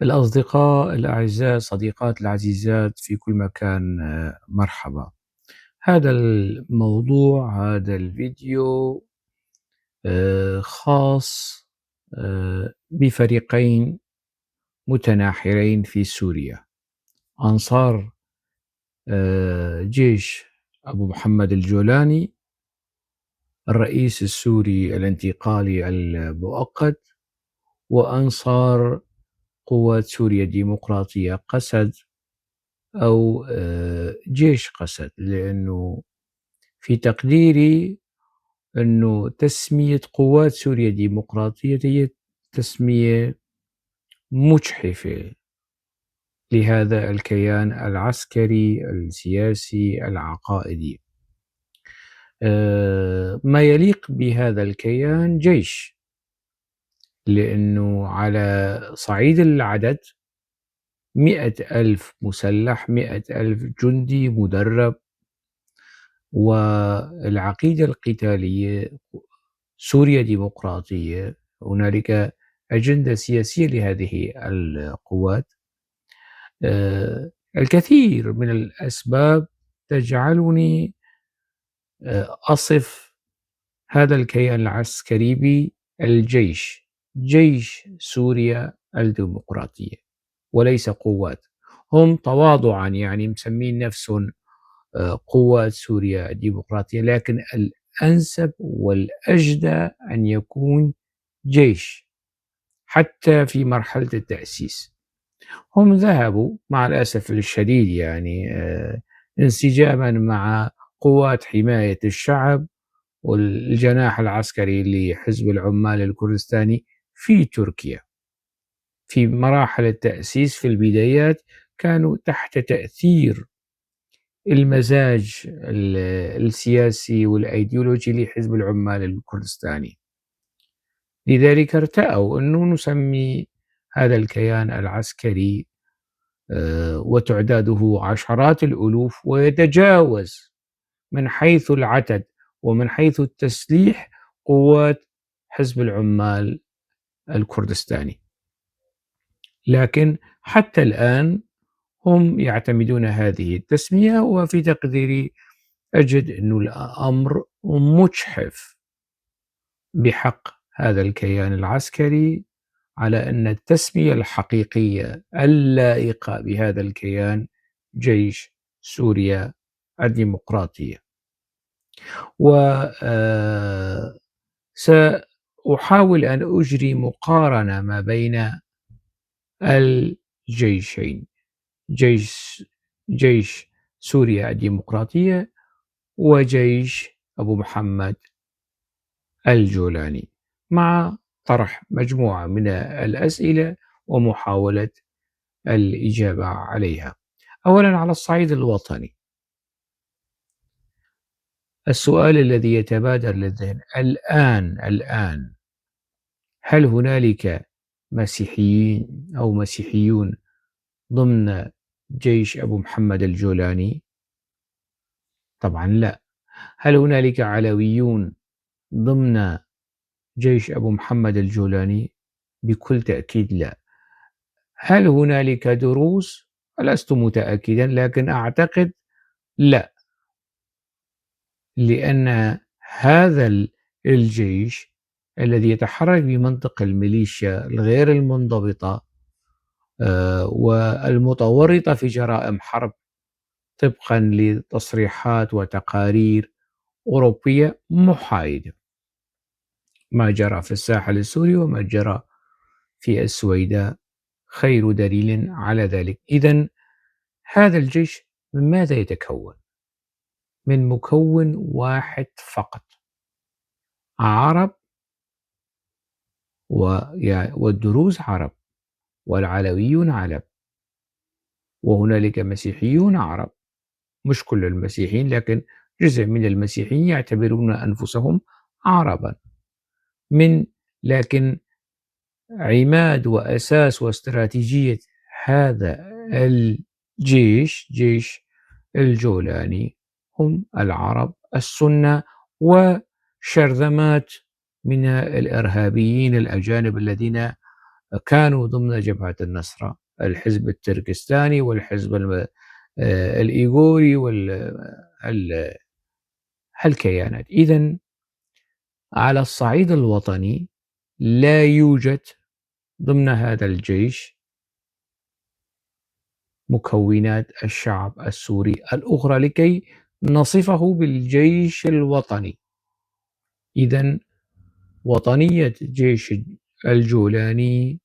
الأصدقاء الأعزاء، الصديقات العزيزات في كل مكان، مرحبا. هذا الموضوع، هذا الفيديو خاص بفريقين متناحرين في سوريا: أنصار جيش أبو محمد الجولاني الرئيس السوري الانتقالي المؤقت، وأنصار قوات سوريا الديمقراطية قسد أو جيش قسد، لأنه في تقديري أنه تسمية قوات سوريا الديمقراطية هي تسمية مجحفة لهذا الكيان العسكري السياسي العقائدي. ما يليق بهذا الكيان جيش، لأنه على صعيد العدد 100,000 مسلح، 100,000 جندي مدرب، والعقيدة القتالية سوريا ديمقراطية، هنالك أجندة سياسية لهذه القوات. الكثير من الأسباب تجعلني أصف هذا الكيان العسكري بالجيش، جيش سوريا الديمقراطية وليس قوات. هم تواضعا مسمين نفسهم قوات سوريا الديمقراطية، لكن الأنسب والأجدى أن يكون جيش حتى في مرحلة التأسيس. هم ذهبوا مع الأسف الشديد انسجاما مع قوات حماية الشعب والجناح العسكري لحزب العمال الكردستاني في تركيا. في مراحل التأسيس في البدايات كانوا تحت تأثير المزاج السياسي والأيديولوجي لحزب العمال الكردستاني، لذلك ارتأوا أنه نسمي هذا الكيان العسكري وتعداده عشرات الألوف ويتجاوز من حيث العتد ومن حيث التسليح قوات حزب العمال الكردستاني. لكن حتى الآن هم يعتمدون هذه التسمية، وفي تقديري أجد أن الأمر مجحف بحق هذا الكيان العسكري، على أن التسمية الحقيقية اللائقة بهذا الكيان جيش سوريا الديمقراطية. سأحاول أن أجري مقارنة ما بين الجيشين، جيش سوريا الديمقراطية وجيش أبو محمد الجولاني، مع طرح مجموعة من الأسئلة ومحاولة الإجابة عليها. أولا، على الصعيد الوطني، السؤال الذي يتبادر للذهن الآن، هل هنالك مسيحيين أو مسيحيون ضمن جيش أبو محمد الجولاني؟ طبعا لا. هل هنالك علويون ضمن جيش أبو محمد الجولاني؟ بكل تأكيد لا. هل هنالك دروز؟ لست متأكدا، لكن أعتقد لا، لأن هذا الجيش الذي يتحرك بمنطق الميليشيا الغير المنضبطة والمتورطة في جرائم حرب طبقا لتصريحات وتقارير أوروبية محايدة، ما جرى في الساحل السوري وما جرى في السويداء خير دليل على ذلك. إذن هذا الجيش من ماذا يتكون؟ من مكون واحد فقط، عرب والدروز عرب والعلويون عرب، وهنالك مسيحيون عرب، مش كل المسيحيين لكن جزء من المسيحيين يعتبرون أنفسهم عربا، لكن عماد وأساس واستراتيجية هذا الجيش، جيش الجولاني، هم العرب السنة وشرذمات من الإرهابيين الأجانب الذين كانوا ضمن جبهة النصرة، الحزب التركستاني والحزب الإيغوري هالكيانات. إذن على الصعيد الوطني لا يوجد ضمن هذا الجيش مكونات الشعب السوري الأخرى لكي نصفه بالجيش الوطني. إذن وطنية جيش الجولاني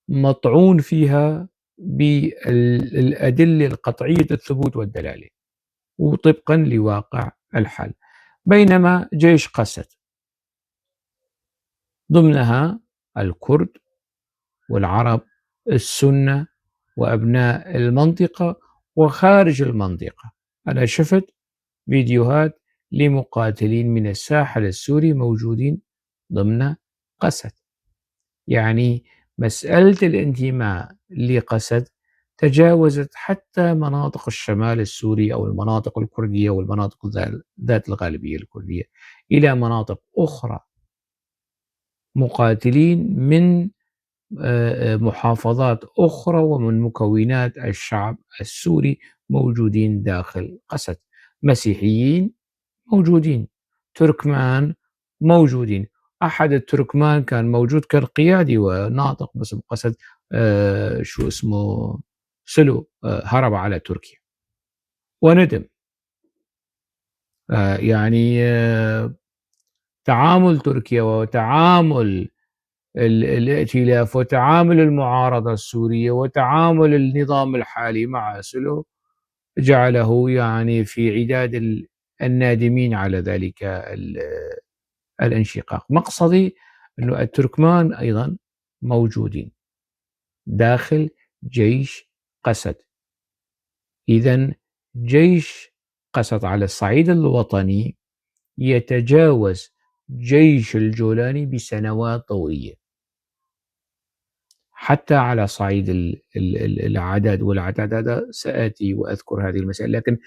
مطعون فيها بالأدلة القطعية الثبوت والدلالة وطبقا لواقع الحال. بينما جيش قسد ضمنها الكرد والعرب السنة وأبناء المنطقة وخارج المنطقة. أنا شفت فيديوهات لمقاتلين من الساحل السوري موجودين ضمن قسد. يعني مسألة الانتماء لقسد تجاوزت حتى مناطق الشمال السوري أو المناطق الكردية والمناطق ذات الغالبية الكردية إلى مناطق أخرى. مقاتلين من محافظات أخرى ومن مكونات الشعب السوري موجودين داخل قسد. مسيحيين موجودين، تركمان موجودين. أحد التركمان كان موجود كان قيادي وناطق باسم قسد، شو اسمه سلو، هرب على تركيا وندم. تعامل تركيا وتعامل الائتلاف وتعامل المعارضة السورية وتعامل النظام الحالي مع سلو جعله في عداد النادمين على ذلك الانشقاق. مقصدي أنه التركمان أيضا موجودين داخل جيش قسد. إذن جيش قسد على الصعيد الوطني يتجاوز جيش الجولاني بسنوات ضوئية، حتى على صعيد العدد والعتاد. هذا سآتي وأذكر هذه المسألة، لكن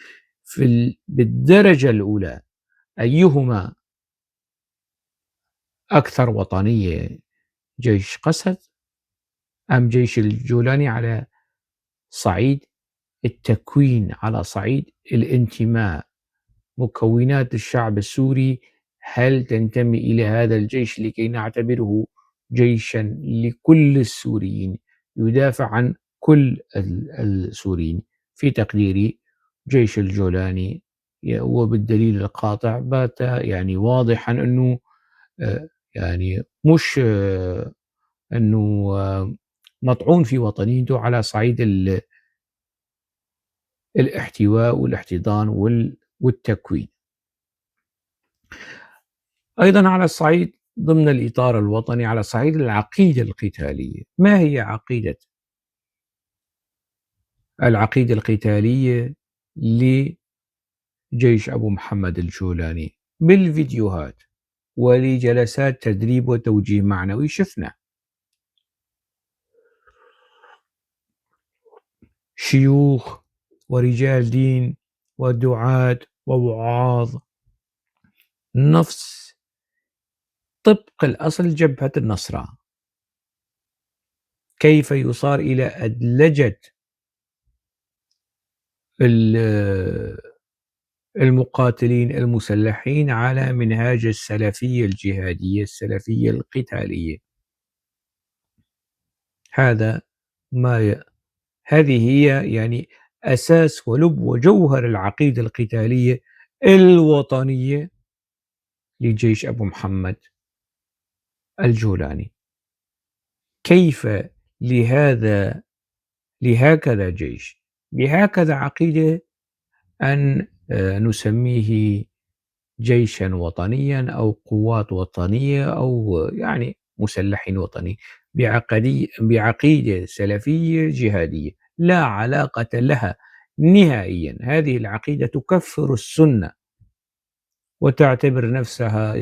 بالدرجة الأولى أيهما أكثر وطنية، جيش قسد أم جيش الجولاني على صعيد التكوين، على صعيد الانتماء؟ مكونات الشعب السوري هل تنتمي إلى هذا الجيش لكي نعتبره جيشا لكل السوريين يدافع عن كل السوريين؟ في تقديري جيش الجولاني، وبالدليل القاطع بات واضحا أنه، مش، أنه، مطعون في وطنيته على صعيد الاحتواء والاحتضان والتكوين. أيضا على الصعيد ضمن الإطار الوطني، على صعيد العقيدة القتالية، ما هي عقيدة العقيدة القتالية لجيش أبو محمد الجولاني؟ بالفيديوهات ولجلسات تدريب وتوجيه معنوي شفنا شيوخ ورجال دين ودعاة ووعاظ نفس طبق الأصل جبهة النصرة، كيف يصار إلى أدلجة المقاتلين المسلحين على منهاج السلفية الجهادية، السلفية القتالية. هذه هي أساس ولب وجوهر العقيدة القتالية الوطنية لجيش أبو محمد الجولاني. كيف لهكذا جيش بهكذا عقيدة أن نسميه جيشا وطنيا أو قوات وطنية أو مسلحين وطني بعقيدة سلفية جهادية لا علاقة لها نهائيا؟ هذه العقيدة تكفر السنة وتعتبر نفسها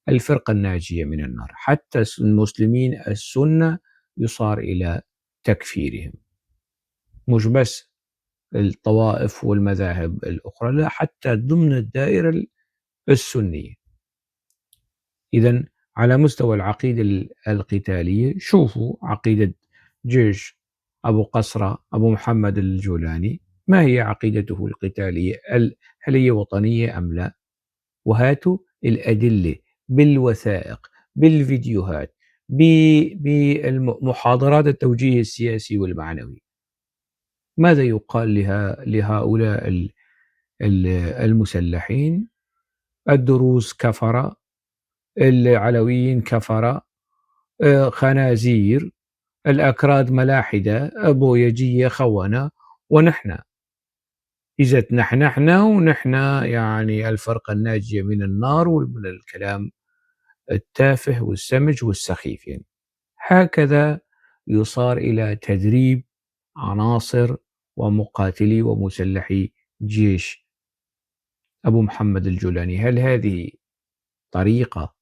الفرقة الناجية من النار، حتى المسلمين السنة يصار إلى تكفيرهم، مش بس الطوائف والمذاهب الأخرى، لا حتى ضمن الدائرة السنية. إذن على مستوى العقيدة القتالية، شوفوا عقيدة جيش أبو قصرة أبو محمد الجولاني، ما هي عقيدته القتالية؟ هل هي وطنية أم لا؟ وهاتوا الأدلة بالوثائق، بالفيديوهات، بمحاضرات التوجيه السياسي والمعنوي. ماذا يقال لهؤلاء المسلحين؟ الدروز كفرة، العلويين كفرة، خنازير، الأكراد ملاحدة، بويجية خونة، ونحن إذا تنحنحنا ونحن يعني الفرقة الناجية من النار ومن الكلام التافه والسمج والسخيف. هكذا يصار إلى تدريب عناصر ومقاتلي ومسلحي جيش أبو محمد الجولاني. هل هذه طريقة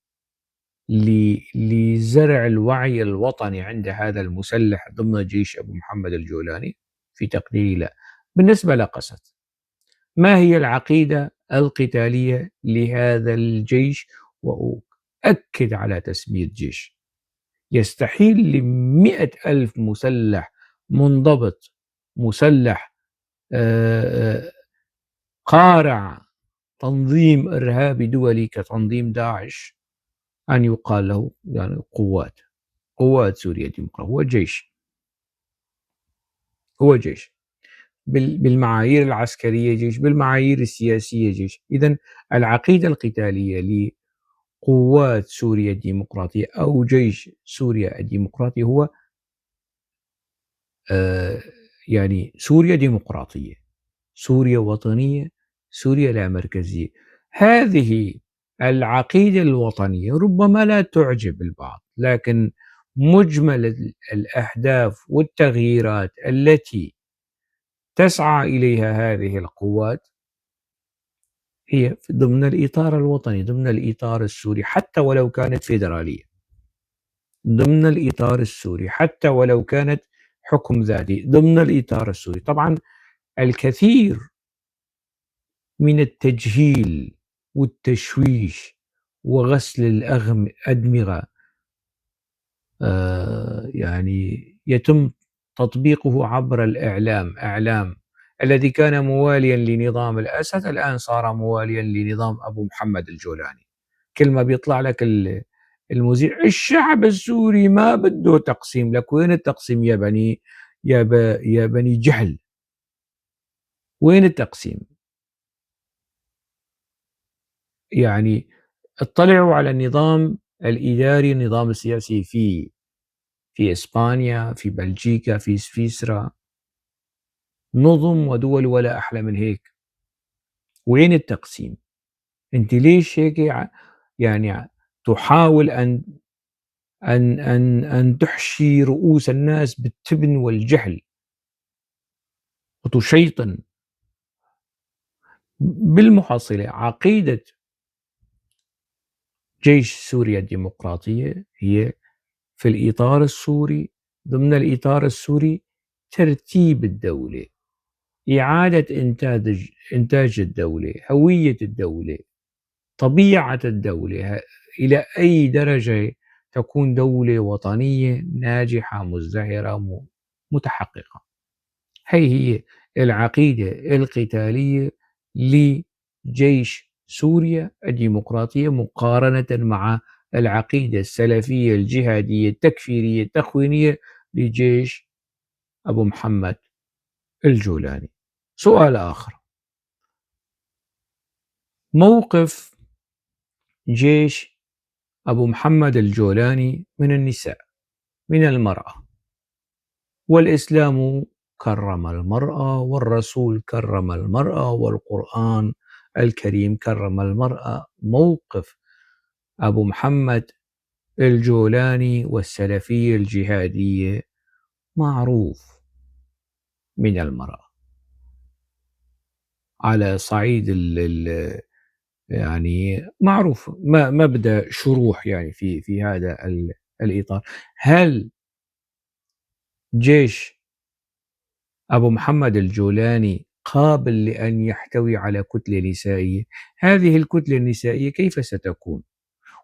لزرع الوعي الوطني عند هذا المسلح ضمن جيش أبو محمد الجولاني؟ في تقديري لا. بالنسبة لقسد، ما هي العقيدة القتالية لهذا الجيش؟ وأؤكد على تسمية جيش. يستحيل ل100,000 مسلح منضبط، مسلح، قارع تنظيم إرهابي دولي كتنظيم داعش أن يقال له قوات سوريا الديمقراطية. هو جيش، هو جيش بالمعايير العسكرية جيش، بالمعايير السياسية جيش. إذن العقيدة القتالية لقوات سوريا الديمقراطية أو جيش سوريا الديمقراطي هو سوريا ديمقراطية، سوريا وطنية، سوريا لا مركزية. هذه العقيدة الوطنية ربما لا تعجب البعض، لكن مجمل الأهداف والتغييرات التي تسعى إليها هذه القوات هي ضمن الإطار الوطني، ضمن الإطار السوري، حتى ولو كانت فيدرالية، ضمن الإطار السوري، حتى ولو كانت حكم ذاتي، ضمن الإطار السوري. طبعا الكثير من التجهيل والتشويش وغسل الأدمغة، يتم تطبيقه عبر الإعلام. إعلام الذي كان مواليا لنظام الأسد الآن صار مواليا لنظام أبو محمد الجولاني. كل ما بيطلع لك المذيع الشعب السوري ما بده تقسيم، لك وين التقسيم يا بني، يا بني جهل؟ وين التقسيم؟ اطلعوا على النظام الإداري، النظام السياسي في إسبانيا، في بلجيكا، في سويسرا، نظم ودول ولا أحلى من هيك. وين التقسيم؟ أنت ليش هيك تحاول أن تحشي رؤوس الناس بالتبن والجهل وتشيطن؟ بالمحصلة عقيدة جيش سوريا الديمقراطية هي في الإطار السوري، ضمن الإطار السوري ترتيب الدولة، إعادة إنتاج الدولة، هوية الدولة، طبيعة الدولة، إلى أي درجة تكون دولة وطنية ناجحة مزدهرة متحققة. هي العقيدة القتالية لجيش سوريا الديمقراطية مقارنة مع العقيدة السلفية الجهادية التكفيرية التخوينية لجيش أبو محمد الجولاني. سؤال آخر، موقف جيش أبو محمد الجولاني من النساء، من المرأة؟ والإسلام كرم المرأة، والرسول كرم المرأة، والقرآن الكريم كرم المرأة. موقف أبو محمد الجولاني والسلفية الجهادية معروف من المرأة على صعيد معروف، ما بدأ شروح في هذا الإطار. هل جيش أبو محمد الجولاني قابل لأن يحتوي على كتلة نسائية؟ هذه الكتلة النسائية كيف ستكون؟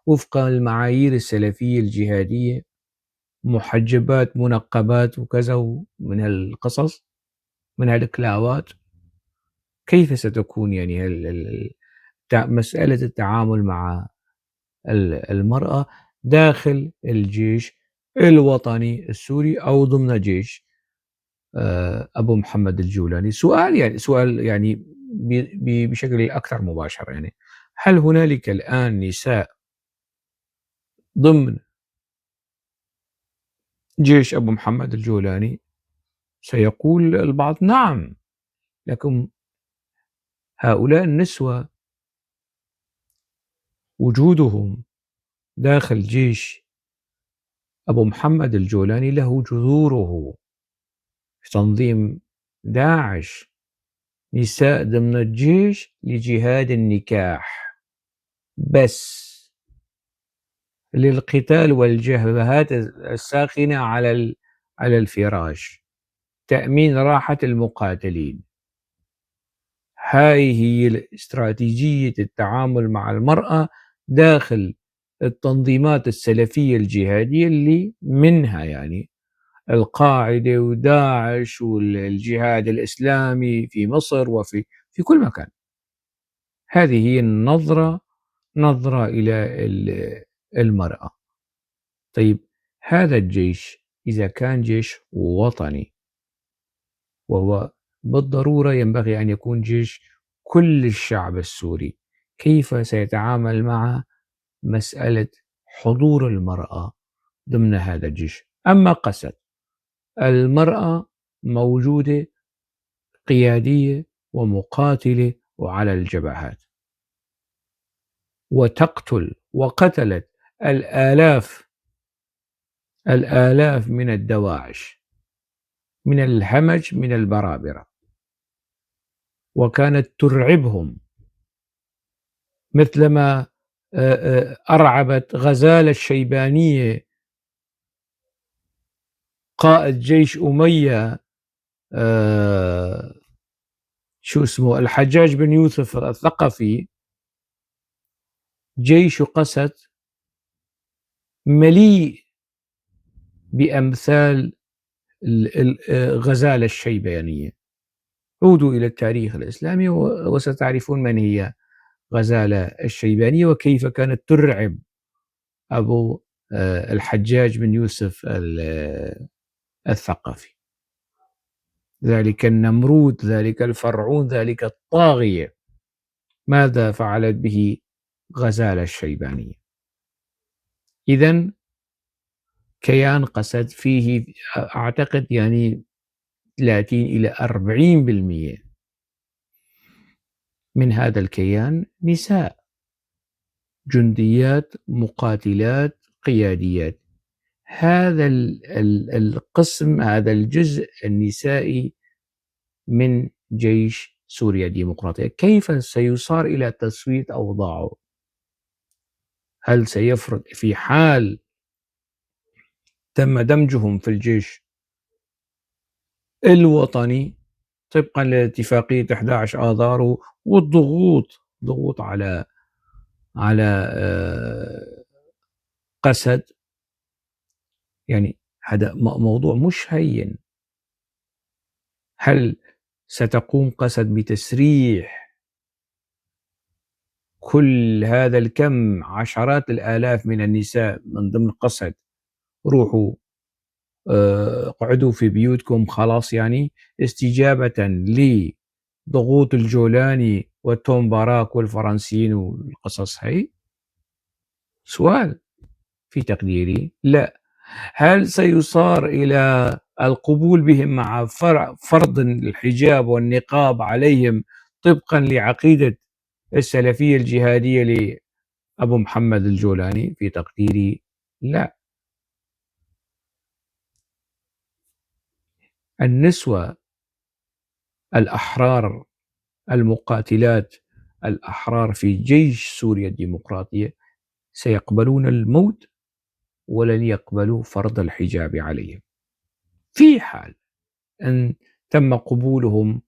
وفق المعايير السلفية الجهادية، محجبات منقبات وكذا من هالقصص من هالكلاوات؟ كيف ستكون يعني مسألة التعامل مع المرأة داخل الجيش الوطني السوري أو ضمن جيش أبو محمد الجولاني؟ سؤال يعني سؤال يعني بشكل أكثر مباشرة، يعني هل هنالك الآن نساء ضمن جيش أبو محمد الجولاني؟ سيقول البعض نعم، لكن هؤلاء النسوة وجودهم داخل جيش أبو محمد الجولاني له جذوره في تنظيم داعش، نساء ضمن الجيش لجهاد النكاح بس، للقتال والجبهات الساخنة على الفراش، تأمين راحة المقاتلين. هاي هي استراتيجية التعامل مع المرأة داخل التنظيمات السلفية الجهادية اللي منها يعني القاعدة وداعش والجهاد الإسلامي في مصر وفي في كل مكان. هذه هي النظرة، نظرة إلى المرأة. طيب هذا الجيش إذا كان جيش وطني، وهو بالضرورة ينبغي أن يكون جيش كل الشعب السوري، كيف سيتعامل مع مسألة حضور المرأة ضمن هذا الجيش؟ أما قسد، المرأة موجودة قيادية ومقاتلة وعلى الجبهات، وتقتل وقتلت الآلاف من الدواعش، من الهمج، من البرابرة، وكانت ترعبهم مثلما أرعبت غزالة الشيبانية قائد جيش أمية، شو اسمه، الحجاج بن يوسف الثقفي. جيش قسد مليء بأمثال غزالة الشيبانية. عودوا إلى التاريخ الإسلامي وستعرفون من هي غزالة الشيبانية وكيف كانت ترعب أبو الحجاج بن يوسف الثقفي، ذلك النمرود، ذلك الفرعون، ذلك الطاغية. ماذا فعلت به غزالة الشيبانية؟ إذن كيان قسد فيه أعتقد 30 إلى 40% من هذا الكيان نساء، جنديات، مقاتلات، قياديات. هذا القسم، هذا الجزء النسائي من جيش سوريا الديمقراطية، كيف سيصار إلى تسوية أوضاعه؟ هل سيفرض في حال تم دمجهم في الجيش الوطني طبقا لاتفاقية 11 آذار والضغوط، ضغوط على قسد؟ هذا موضوع مش هين. هل ستقوم قسد بتسريح كل هذا الكم، عشرات الآلاف من النساء من ضمن قسد، روحوا، اقعدوا في بيوتكم خلاص، استجابة لضغوط الجولاني وتوم باراك والفرنسيين والقصص هي؟ سؤال في تقديري لا. هل سيصار إلى القبول بهم مع فرض الحجاب والنقاب عليهم طبقا لعقيدة السلفية الجهادية لأبو محمد الجولاني؟ في تقديري لا. النسوة الأحرار المقاتلات الأحرار في جيش سوريا الديمقراطية سيقبلون الموت ولن يقبلوا فرض الحجاب عليهم، في حال أن تم قبولهم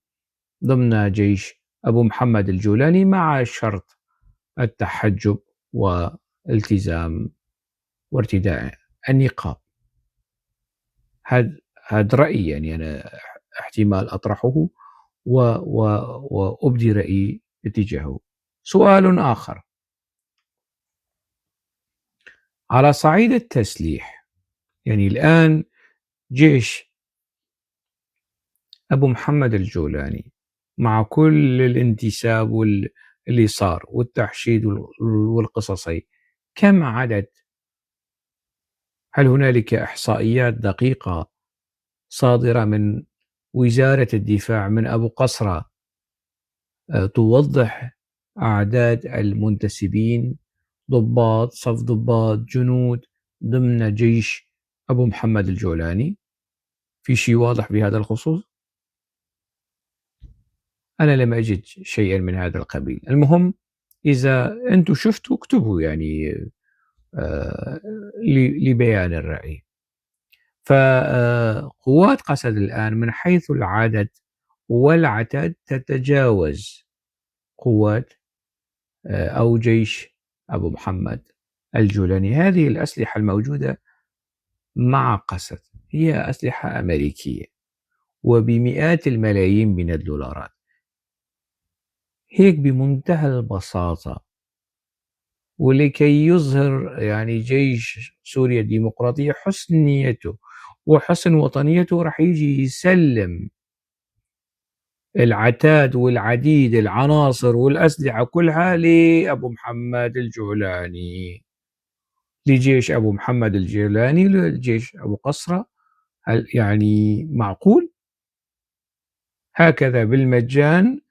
ضمن جيش أبو محمد الجولاني مع شرط التحجب التزام وارتداء النقاب. هذا رأيي، يعني أنا احتمال أطرحه وأبدي رأيي اتجاهه. سؤال آخر على صعيد التسليح، يعني الآن جيش أبو محمد الجولاني مع كل الانتساب اللي صار والتحشيد والقصصي، كم عدد؟ هل هنالك إحصائيات دقيقة صادرة من وزارة الدفاع من أبو قصرة توضح أعداد المنتسبين، ضباط، صف ضباط، جنود ضمن جيش أبو محمد الجولاني؟ في شيء واضح بهذا الخصوص؟ أنا لم أجد شيئا من هذا القبيل. المهم إذا أنتم شفتوا اكتبوا لبيان الرأي. فقوات قسد الآن من حيث العدد والعتاد تتجاوز قوات أو جيش أبو محمد الجولاني. هذه الأسلحة الموجودة مع قسد هي أسلحة أمريكية وبمئات الملايين من الدولارات. هيك بمنتهى البساطة، ولكي يظهر جيش سوريا الديمقراطية حسن نيته وحسن وطنيته راح يجي يسلم العتاد والعديد العناصر والأسلحة كلها لأبو محمد الجولاني، لجيش أبو محمد الجولاني، لجيش أبو قصرة. هل معقول هكذا بالمجان،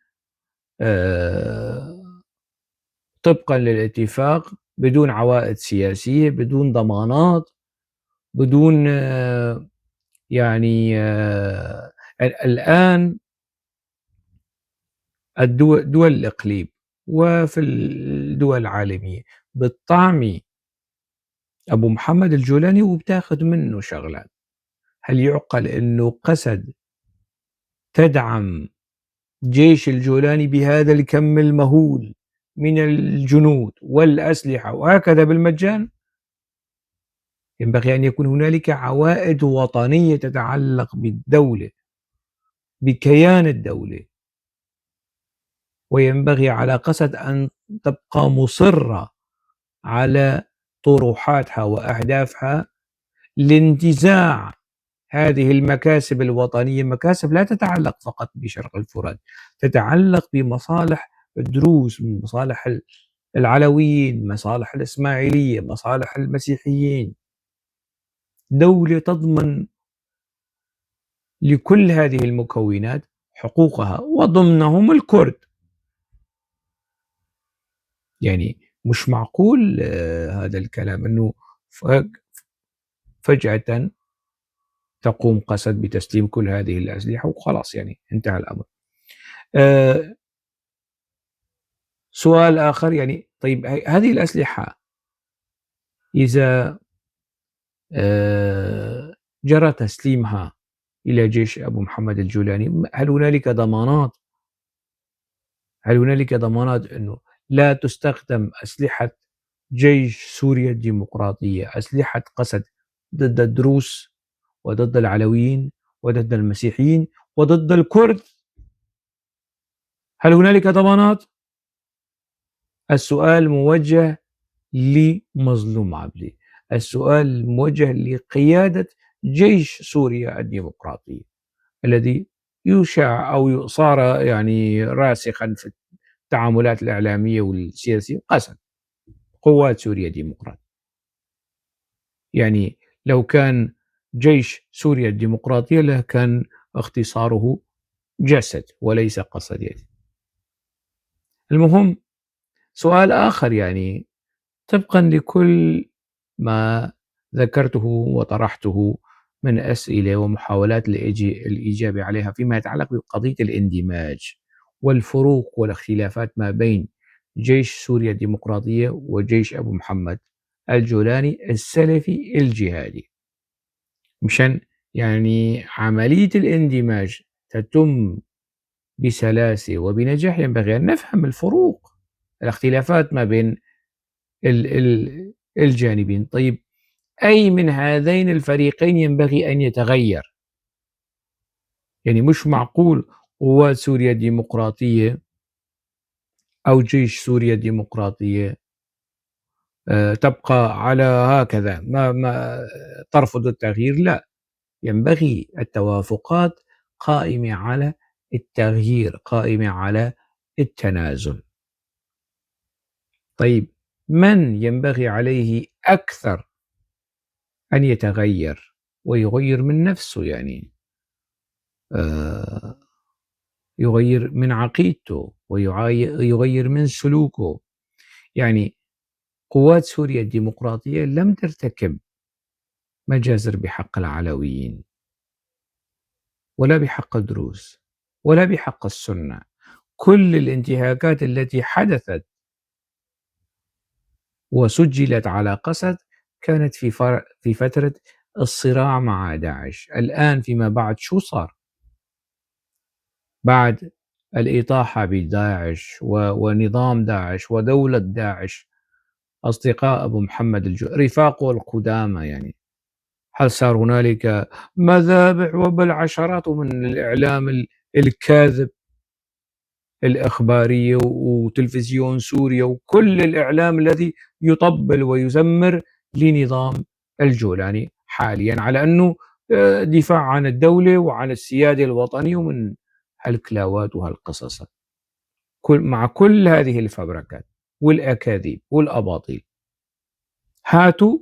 طبقا للاتفاق، بدون عوائد سياسية، بدون ضمانات، بدون الآن دول الإقليم وفي الدول العالمية بتطعمي أبو محمد الجولاني وبتاخذ منه شغلات. هل يعقل أنه قسد تدعم جيش الجولاني بهذا الكم المهول من الجنود والأسلحة وهكذا بالمجان؟ ينبغي أن يكون هنالك عوائد وطنية تتعلق بالدولة، بكيان الدولة، وينبغي على قسد أن تبقى مصرة على طروحاتها وأهدافها لانتزاع هذه المكاسب الوطنية. مكاسب لا تتعلق فقط بشرق الفرات، تتعلق بمصالح الدروز، مصالح العلويين، مصالح الإسماعيلية، مصالح المسيحيين. دولة تضمن لكل هذه المكونات حقوقها وضمنهم الكرد. مش معقول هذا الكلام أنه فجأة تقوم قسد بتسليم كل هذه الأسلحة وخلاص، انتهى الأمر. سؤال آخر، طيب هذه الأسلحة إذا جرى تسليمها إلى جيش أبو محمد الجولاني، هل هنالك ضمانات؟ هل هنالك ضمانات أنه لا تستخدم أسلحة جيش سوريا الديمقراطية، أسلحة قسد ضد الدروس وضد العلويين وضد المسيحيين وضد الكرد؟ هل هنالك ضمانات؟ السؤال موجه لمظلوم عبدي، السؤال موجه لقيادة جيش سوريا الديمقراطية الذي يشاع أو صار راسخا في التعاملات الإعلامية والسياسية، قسد قوات سوريا الديمقراطية. لو كان جيش سوريا الديمقراطية لكان اختصاره جسد وليس قسد. المهم سؤال آخر، طبقا لكل ما ذكرته وطرحته من أسئلة ومحاولات الإجابة عليها فيما يتعلق بقضية الاندماج والفروق والاختلافات ما بين جيش سوريا الديمقراطية وجيش أبو محمد الجولاني السلفي الجهادي، مشان عملية الاندماج تتم بسلاسة وبنجاح ينبغي أن نفهم الفروق الاختلافات ما بين الجانبين. طيب، أي من هذين الفريقين ينبغي أن يتغير؟ يعني مش معقول قوات سوريا الديمقراطية أو جيش سوريا الديمقراطية تبقى على هكذا ما ترفض التغيير. لا، ينبغي التوافقات قائمة على التغيير، قائمة على التنازل. طيب، من ينبغي عليه أكثر أن يتغير ويغير من نفسه؟ يغير من عقيدته ويغير من سلوكه. قوات سوريا الديمقراطية لم ترتكب مجازر بحق العلويين ولا بحق الدروز ولا بحق السنة. كل الانتهاكات التي حدثت وسجلت على قسد كانت في فترة الصراع مع داعش. الآن فيما بعد شو صار؟ بعد الإطاحة بداعش ونظام داعش ودولة داعش، أصدقاء أبو محمد رفاقه القدامى، هل صار هنالك مذابح وبالعشرات من الإعلام الكاذب الإخبارية وتلفزيون سوريا وكل الإعلام الذي يطبل ويزمر لنظام الجولاني حاليا على أنه دفاع عن الدولة وعن السيادة الوطنية ومن هالكلاوات وهالقصص، مع كل هذه الفبركات والأكاذيب والأباطيل. هاتوا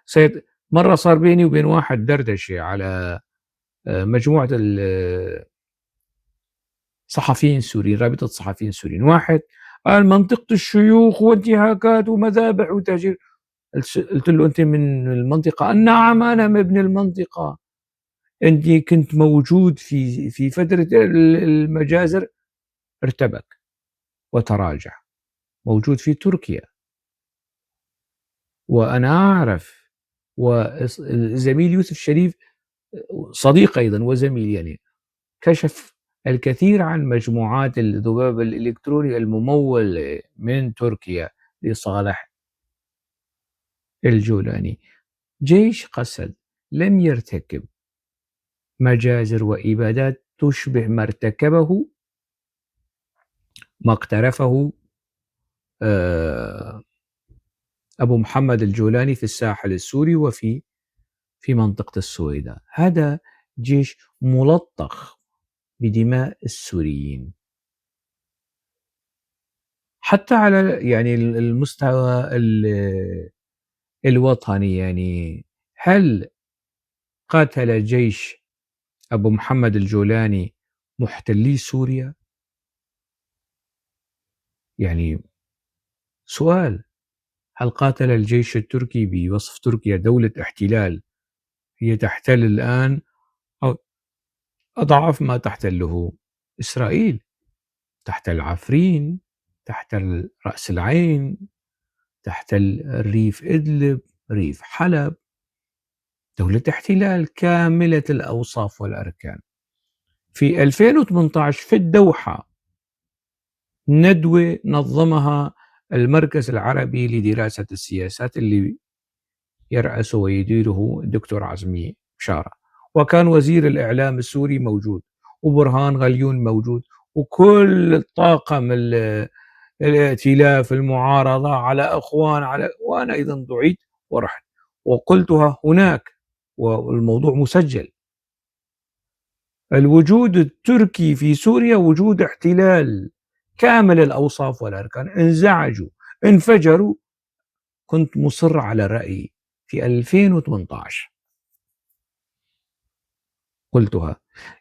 سيد مرة صار بيني وبين واحد دردشة على مجموعة الصحفيين السوريين، رابطة الصحفيين السوريين. واحد قال منطقة الشيوخ وانتهاكات ومذابح وتهجير. قلت له أنت من المنطقة؟ قال نعم أنا من ابن المنطقة. أنت كنت موجود في فترة المجازر؟ ارتبك وتراجع. موجود في تركيا وأنا أعرف، والزميل يوسف شريف صديق أيضا وزميل، كشف الكثير عن مجموعات الذباب الإلكتروني الممول من تركيا لصالح الجولاني. جيش قسد لم يرتكب مجازر وإبادات تشبه ما ارتكبه، ما اقترفه أبو محمد الجولاني في الساحل السوري وفي منطقة السويداء. هذا جيش ملطخ بدماء السوريين حتى على المستوى الوطني. هل قاتل جيش أبو محمد الجولاني محتلي سوريا؟ سؤال، هل قاتل الجيش التركي بوصف تركيا دولة احتلال هي تحتل الآن أو أضعاف ما تحتله إسرائيل، تحتل عفرين، تحتل رأس العين، تحتل ريف إدلب، ريف حلب، دولة احتلال كاملة الأوصاف والأركان. في 2018 في الدوحة ندوة نظمها المركز العربي لدراسة السياسات اللي يرأسه ويديره الدكتور عزمي بشارة، وكان وزير الإعلام السوري موجود، وبرهان غليون موجود، وكل الطاقم الائتلاف المعارضة على أخوان على، وأنا أيضا دعيت ورحت وقلتها هناك والموضوع مسجل. الوجود التركي في سوريا وجود احتلال كامل الأوصاف والأركان. انزعجوا، انفجروا. كنت مصر على رأيي في 2018 قلتها.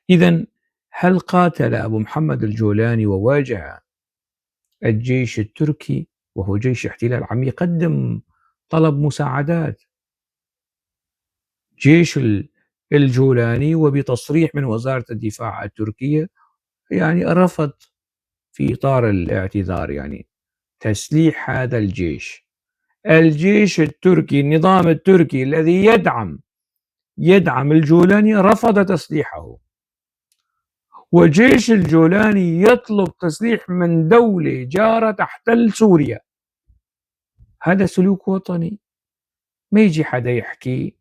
إذن هل قاتل أبو محمد الجولاني وواجه الجيش التركي وهو جيش احتلال عم يقدم طلب مساعدات؟ جيش الجولاني وبتصريح من وزارة الدفاع التركية رفض في إطار الاعتذار تسليح هذا الجيش. الجيش التركي، النظام التركي الذي يدعم الجولاني رفض تسليحه، وجيش الجولاني يطلب تسليح من دولة جارة تحتل سوريا. هذا سلوك وطني. ما يجي حدا يحكي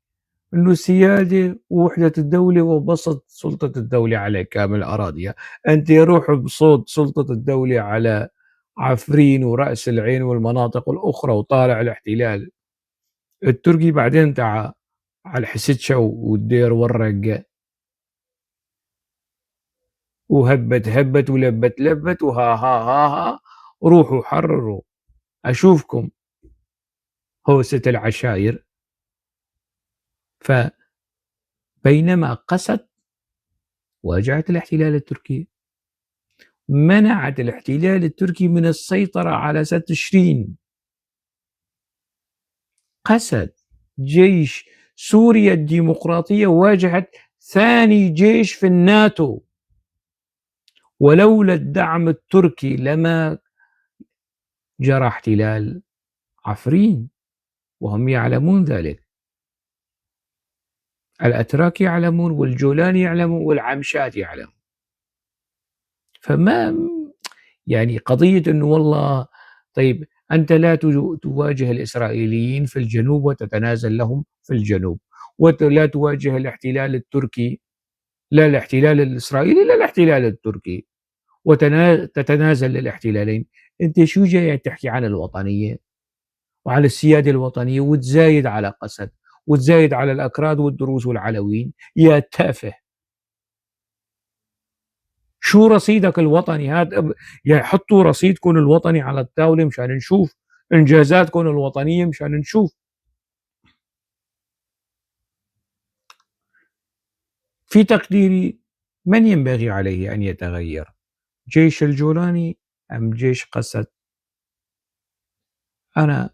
انه سيادة ووحدة الدولة وبسط سلطة الدولة على كامل أراضيها. أنت روح بصوت سلطة الدولة على عفرين ورأس العين والمناطق الأخرى وطالع الاحتلال التركي، بعدين تعا على الحسيتشا والدير والرقة وهبت هبت ولبت لبت وها ها ها ها، روحوا حرروا أشوفكم هوسة العشاير. فبينما قست واجهت الاحتلال التركي، منعت الاحتلال التركي من السيطرة على سد تشرين. قسد جيش سوريا الديمقراطية واجهت ثاني جيش في الناتو، ولولا الدعم التركي لما جرى احتلال عفرين، وهم يعلمون ذلك. الأتراك يعلمون والجولاني يعلمون والعمشات يعلمون. فما يعني قضية أنه والله طيب أنت لا تواجه الإسرائيليين في الجنوب وتتنازل لهم في الجنوب، ولا تواجه الاحتلال التركي، لا الاحتلال الإسرائيلي لا الاحتلال التركي، وتتنازل للاحتلالين. أنت شو جاي تحكي عن الوطنية وعلى السيادة الوطنية وتزايد على قسد وتزايد على الأكراد والدروز والعلويين يا تافه؟ شو رصيدك الوطني هذا؟ يعني حطوا رصيدكم الوطني على الطاولة مشان نشوف إنجازاتكم الوطنية، مشان نشوف. في تقديري من ينبغي عليه أن يتغير، جيش الجولاني أم جيش قسد؟ أنا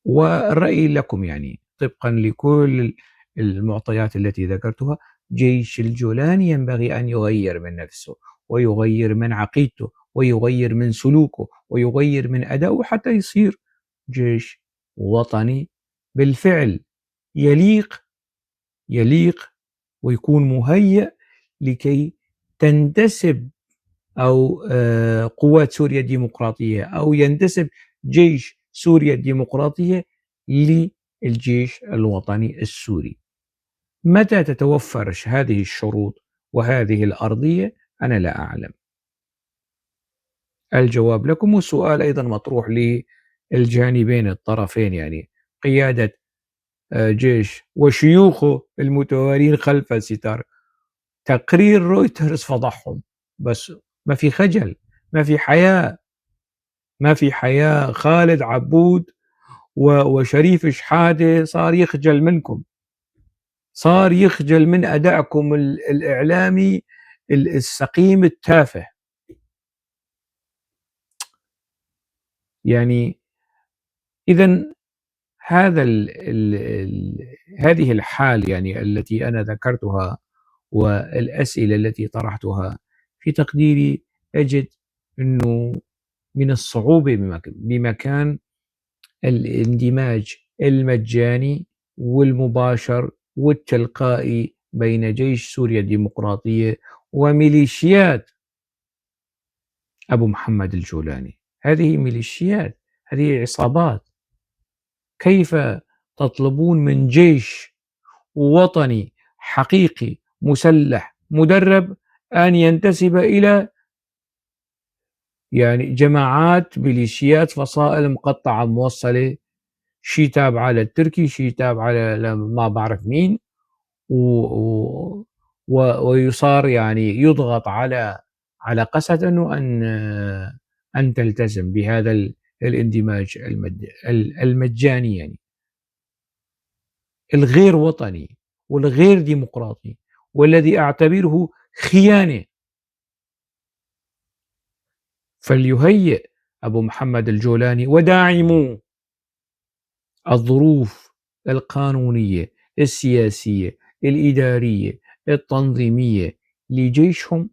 والرأي لكم طبقا لكل المعطيات التي ذكرتها، جيش الجولاني ينبغي أن يغير من نفسه ويغير من عقيدته ويغير من سلوكه ويغير من أدائه حتى يصير جيش وطني بالفعل يليق ويكون مهيأ لكي تنتسب أو قوات سوريا الديمقراطية أو ينتسب جيش سوريا الديمقراطية للجيش الوطني السوري. متى تتوفر هذه الشروط وهذه الأرضية؟ أنا لا أعلم. الجواب لكم، والسؤال أيضا مطروح للجانبين الطرفين، يعني قيادة جيش وشيوخه المتوارين خلف الستار. تقرير رويترز فضحهم، بس ما في خجل، ما في حياء، ما في حياء. خالد عبود وشريف شحادة صار يخجل منكم، صار يخجل من أدائكم الإعلامي السقيم التافه. إذن هذا هذه الحال التي أنا ذكرتها والأسئلة التي طرحتها، في تقديري أجد أنه من الصعوبة بمكان الاندماج المجاني والمباشر والتلقائي بين جيش سوريا الديمقراطية وميليشيات أبو محمد الجولاني. هذه ميليشيات، هذه عصابات. كيف تطلبون من جيش وطني حقيقي مسلح مدرب أن ينتسب إلى جماعات ميليشيات فصائل مقطعة موصلة، شي تابعة للتركي، شي تابعة لما بعرف مين، ويصار يضغط على قسد أنه أن تلتزم بهذا الاندماج المجاني الغير وطني والغير ديمقراطي والذي أعتبره خيانة. فليهيئ أبو محمد الجولاني وداعموه الظروف القانونية السياسية الإدارية التنظيمية لجيشهم،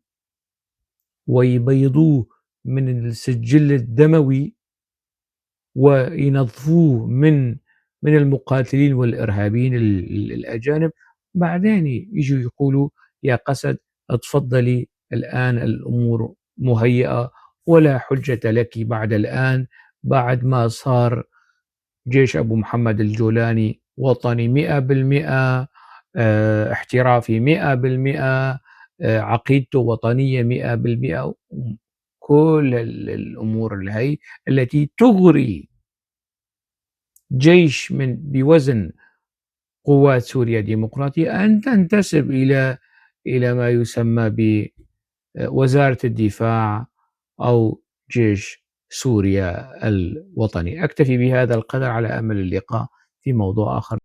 ويبيضوه من السجل الدموي وينظفوه من المقاتلين والإرهابيين الأجانب. بعدين يجوا يقولوا يا قسد تفضلي الآن الأمور مهيئة ولا حجة لك بعد الآن، بعد ما صار جيش أبو محمد الجولاني وطني 100%، احترافي 100%، عقيدته وطنية 100%، كل الأمور اللي هي التي تغري جيش من بوزن قوات سوريا الديمقراطية أن تنتسب إلى ما يسمى بوزارة الدفاع أو جيش سوريا الوطني. أكتفي بهذا القدر على أمل اللقاء في موضوع آخر.